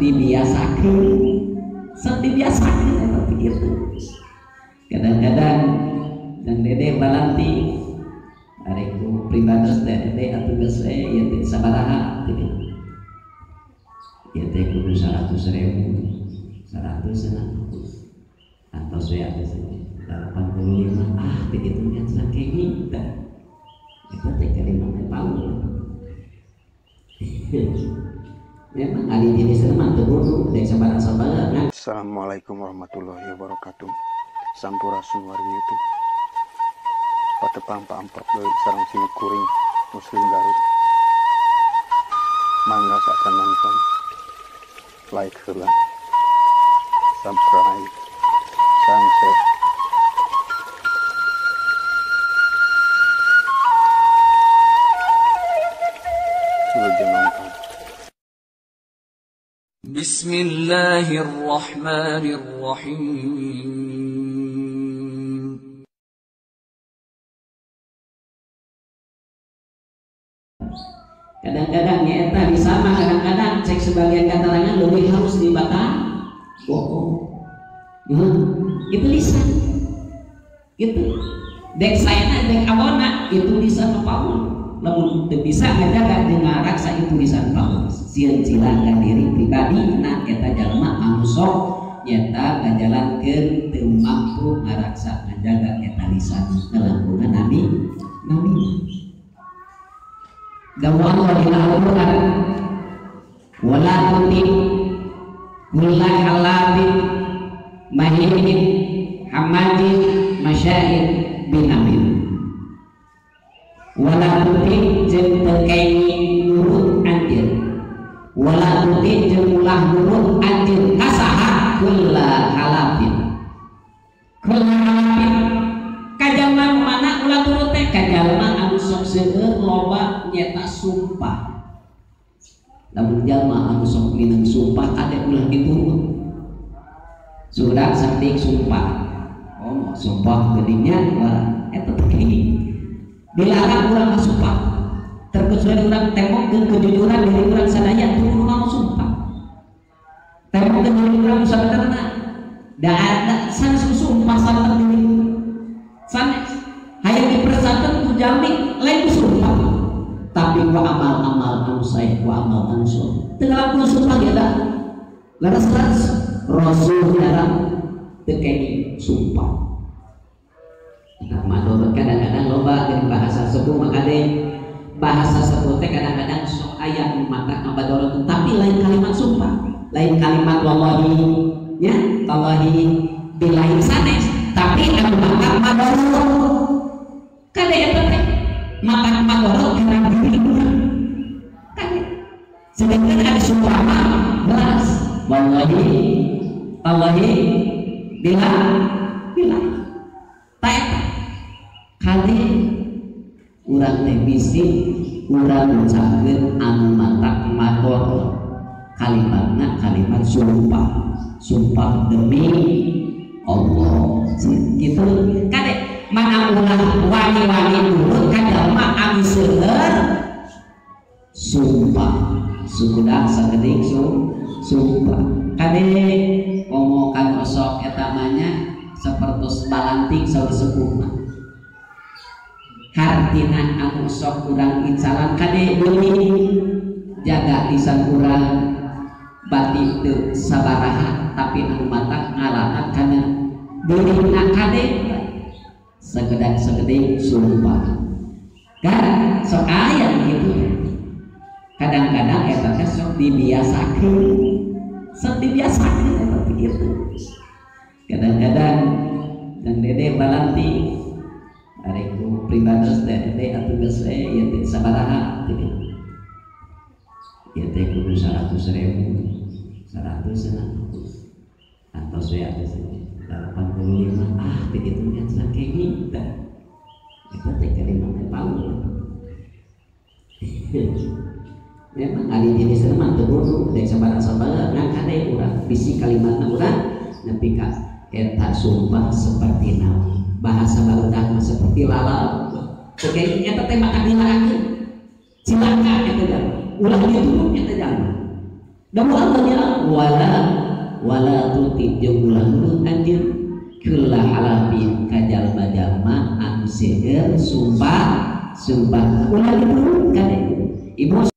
dibiasakeun, sok dibiasakeun eta teh kitu. Kadang-kadang dan dede balanti ari ku pribados dede atuh geus we ieu teh sabaraha teh. Ieu teh kudu 100.000, 100 cenah. Antos we atuh 85 ah teh kitu nya saking teh. Eta teh kalimat teh paul. Memang ari jenis mah teu kudu dek sabaraha-sabaraha. Assalamualaikum warahmatullahi wabarakatuh. Sampurasun wargi YouTube. Patepang paamprok deui sareng sim kuring Muslim Garut. Mangga saacan nonton. Like heula. Subscribe. Sareng share. Wilujeng nonton. Bismillahirrahmanirrahim. Kadang-kadang nyata disama, kadang-kadang cek sebagian keterangan lebih harus dibata bohong. Itu lisan. Gitu. Dek sayana dek awona itu lisan paul. Lamun teu bisa ngajaga jeung ngaraksa itu lisan paul. Sieun cilaka diri pribadi na eta jalma anu sok nyata ngajalankeun teu mampu ngaraksa ngajaga eta lisan ngalangkungan nabi nabi. Dawuh Allah dina Al-Qur'an wala tuti kulla halabin mahin hamadin masyair binamim wala tuti jeung teu kenging nurut anjeun wala tuti jeung ulah nurut anjeun ka saha kulla halabin kulla halabin ka jalma mana ulah turut teh ka jalma anu sok seueur loba nyeta sumpah. Lamun jalma anu sok mineng sumpah kade ulah diturut. Sudah saking sumpah. Oh, sumpah geuning nya wah eta teh dilarang urang sumpah. Terkecuali urang tembok kejujuran diri urang sadaya teu kudu naon sumpah. Tembok diri urang sabenerna. Da ada sanes sumpah sabenerna diri. Sanes hayang dipersatukan ku jalmi lain ku sumpah. Tapi ku amal-amal anu sae, ku amal anu soleh. Teu ngalakukeun sumpah ge da. Leres-leres Rasul dalam teu kenging sumpah. Nah, madorot kadang-kadang loba dari bahasa sepuh maka deh bahasa sepuh teh kadang-kadang sok aya nu mata ngabadorot tapi lain kalimat sumpah, lain kalimat wallahi nya, tallahi billahi sanes, tapi anu mata madorot. Kade eta teh mata madorot kana diri urang. Kade sedangkan ada sumpah mah belas wallahi tallahi billahi ta eta kade urang teh bisi urang ngucapkeun anu matak madorot kalimatna kalimat sumpah, sumpah demi Allah gitu kade mana ulah wani-wani nurut ka jalma anu seueur sumpah sukudak sakedik sumpah kade komo kan osok eta mah nya sapertos balanting saur sepuh mah hartina anu sok urang incalan kade deui jaga lisan urang bati teu sabaraha tapi anu matak ngalangan kana deurina kade segedak-segedik sumpah kan sok aya gitu. Kadang-kadang eta teh sok dibiasakeun, sok dibiasakeun eta teh kitu. Kadang-kadang dan dede balanti ari ku pribados dede atuh geus we ieu teh sabaraha teh. Ieu teh kudu 100.000, 100 cenah. Antos we atuh 85 ah teh kitu nya saking teh. Eta teh kalimat teh paul. Memang ari jenis mah teu kudu dek sabaraha-sabaraha ngan kade urang bisi kalimatna urang nepi ka eta sumpah seperti naon bahasa barudak mah seperti lalal. Oke, eta teh maka dilarangkeun. Cilaka eta jalma. Ulah diturut eta jalma. Dawuh Allah nya wala wala tuti jeung ulah nurut anjeun kulla halafin ka jalma-jalma anu seueur sumpah sumpah ulah diturutkan. Ibu